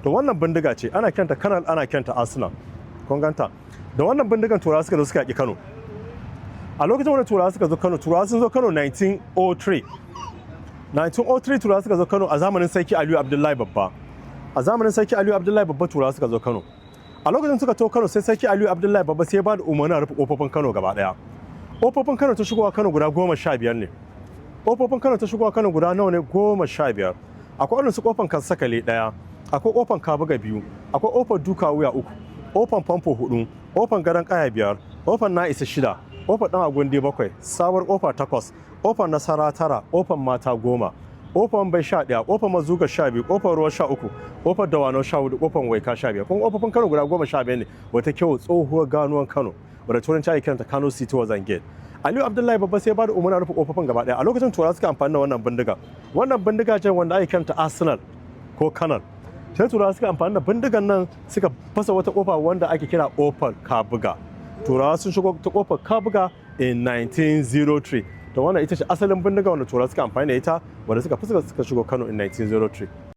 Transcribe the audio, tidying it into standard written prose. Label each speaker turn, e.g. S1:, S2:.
S1: To, wannan bindiga ce, ana kiranta Canal, ana kiranta Arsenal. Kun ganta? Da wannan bindigan Turawa suka zo suka yaki Kano. A lokacin wanda Turawa suka zo Kano, Turawa sun zo Kano 1903. 1903 Turawa suka zo Kano, a zamanin Sarki Aliyu Abdullahi Babba. A zamanin Sarki Aliyu Abdullahi Babba Turawa suka zo Kano. A lokacin suka to Kano, sai Sarki Aliyu Abdullahi Babba sai ya ba da umarni a rufe kofofin Kano gaba daya. Kofofin Kano ta shigowa Kano guda 15 ne. Kofofin Kano ta shigowa Kano guda nawa ne? 15. Akwai irin su kofan Kansakale ɗaya, akwai kofan Kabuga biyu, akwai kofar Duka Wuya uku, kofan Famfo hudu, kofan Gadon Kaya biyar, kofan Na Isa shida, kofar Dan Agundi bakwai, Sabuwar Kofa takwas, kofar Nasara tara, kofar Mata 10, kofar Bai 11, kofar Mazuga 12, kofar Ruwa 13, kofar Dawanau 14, kofar Waika 15. Kun kofofin Kano guda 15 ne. Wata kyau tsohuwar ganuwan Kano, wadda Turanci ake kiranta Kano City Walls and Gate. Aliyu Abdullahi Babba sai ya bada umarni a rufe kofofin gaba daya. A lokacin Turawa suka amfani da wannan bindiga. Wannan bindiga ce wanda ake kiranta Arsenal ko Canal. Sai Turawa suka amfani da bindigan nan suka fasa wata kofa wanda ake kira Kofar Kabuga. Turawa sun shigo ta Kofar Kabuga in 1903. To, wannan ita ce asalin bindiga wanda Turawa suka amfani da ita, wanda suka fasa suka shigo Kano in 1903.